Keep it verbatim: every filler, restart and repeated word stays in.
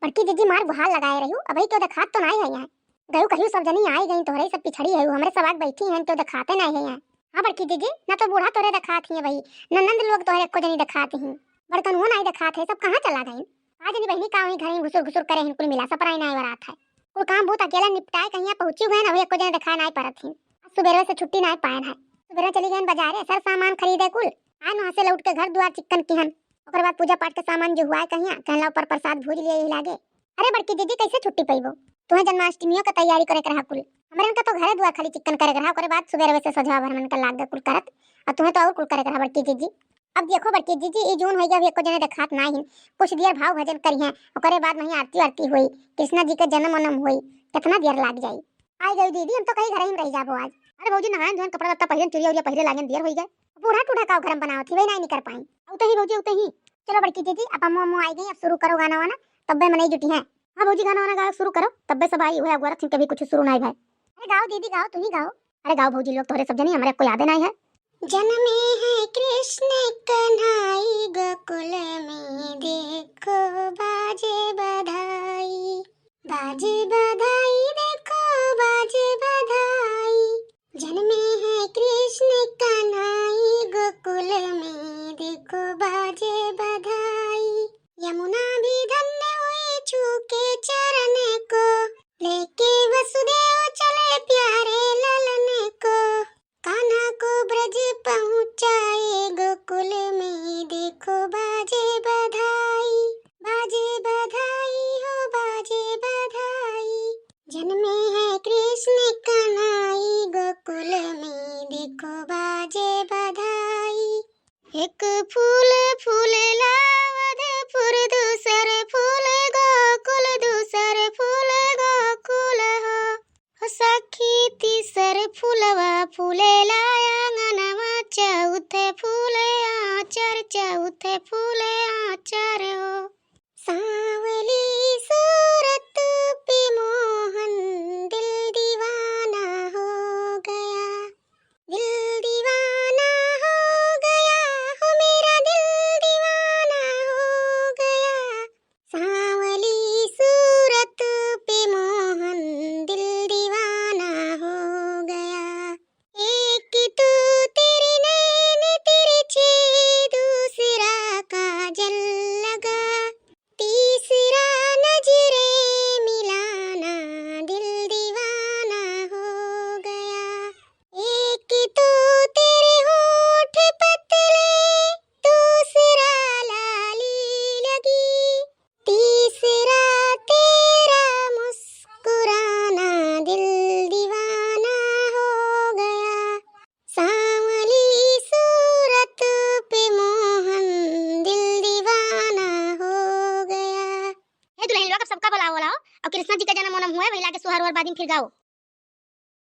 बड़की जिज्जी मार गुहार लगाए रह्यू, अबही केहू देखात तो नाई है यहाँ। गयू कहियू सब जनी आई गई, तोहरे सब पिछड़ी है, हमरे सब आग बैठी हैं, केहू देखाते नाई है यहाँ। हाँ बड़की जिज्जी, ना तो बूढ़ा तोहरे देखात ही अबही, ननंद लोग तोहरे एको जनी देखात ही, बड़कनुओ नाई देखात है, सब कहाँ चला गई? आज नहीं बहिनी का वहीं घर ही घुसुर घुसुर करे हैं, कुल मिला सपराई नाई वरात है। कुल काम बूत अकेला निपटाए कहिया पहुँची हुए ना, वही एको जने देखाए नाई परत ही। आज सुबेरवे से छुट्टी नाई पायन है, सुबेरवे चली गए बाजारे सर सामान खरीदे कुल। आए वहाँ से लौट के घर दुआर चिक्कन किहन, ओकर बाद पूजा पाठ के सामान जो हुआ है कहिया कहला ऊपर प्रसाद भूज लिए यही लागे। अरे बड़की जिज्जी, कैसे छुट्टी पइबो? तुम्हें जन्माष्टमियों का तैयारी करे के रहा कुल। हमरे इनका तो घरे दुआर खाली चिक्कन करे के रहा, ओकरे बाद सुबेरवे से सोझवा भर मन का लाग गए कुल करत, और तुम्हें तो और कुल करे के रहा बड़की जिज्जी। अब देखो बड़की जिज्जी, ई जून होई गया, अभी एको जने देखात ना हिन। कुछ देर भाव भजन करिहें, ओकरे बाद वहीं आरती वारती होई, कृष्णा जी के जन्म वन्म होई, कितना देर लाग जाई। आई गई दीदी, हम तो कहीं घर ही में रह जाबो आज। अरे भौजी, नहायन धोयन, कपड़ा लत्ता पहिरन, चुरिया उरिया पहिरे लागेन, देर होई गए। बूढ़ा टूढ़ा का घर बनावत ही, वही नहीं निकर पाई। उतही भौजी, उतही। चलो बड़की जिज्जी, अब अम्मू अम्मू आई गई, अब शुरू करो गाना वाना, तब्बे मनई जुटी हैं। हाँ भौजी, गाना वाना गावे शुरू करो, तब्बे सब आई, वह अगुआरत ही, कभी कुछ शुरू नहीं भाई। अरे गाओ दीदी, गाओ, तुम ही गाओ। अरे गाओ भौजी लोग, तोहरे सब जनी, हमरे कोई यादे नहीं है। जन्मे हैं कृष्ण कन्हाई गोकुल में, देखो बाजे बधाई, बाजे बधाई, देखो बाजे बधाई। जन्मे हैं कृष्ण कन्हाई गोकुल में, देखो बाजे बधाई। यमुना भी धन्य हुई छू के चरण को, लेके वसुदेव चले प्यारे ललन को। कान्हा को ब्रज पहुँचाए गोकुल में, देखो बाजे बधाई, बाजे बधाई हो बाजे बधाई। जन्मे हैं कृष्ण कन्हाई गोकुल में, देखो बाजे बधाई। एक फूल फूलेला अवधपुर, दूसर फूल गोकुल, दूसर फूल गोकुल हो। हो सखी तीसर फूलवा फूलेला आंगनवा, चौथे फूले आचर, चौथे फूले आचर हो। सांवली सूरत पे मोहन दिल दीवाना हो गया, दिल दीवाना हो गया, हो मेरा दिल दीवाना हो गया। सांवली सूरत पे मोहन दिल दीवाना हो गया। एक तो तेरे नैन तिरछे, दूसरा काजल लगा, तीसरा नजरे मिलाना, दिल दीवाना हो गया। एक तो तेरे होठ पतले, दूसरा लाली लगी, तीसरा तेरा मुस्कुराना, दिल दीवाना हो गया। सांवली सूरत पे मोहन दिल दीवाना हो गया। हे दुल्हन लोग, अब सबका बुलाओ, बुलाओ, और कृष्णा जी का जन्म वन्म हुआ है, वही लागे सुहार और बाद में फिर गाओ।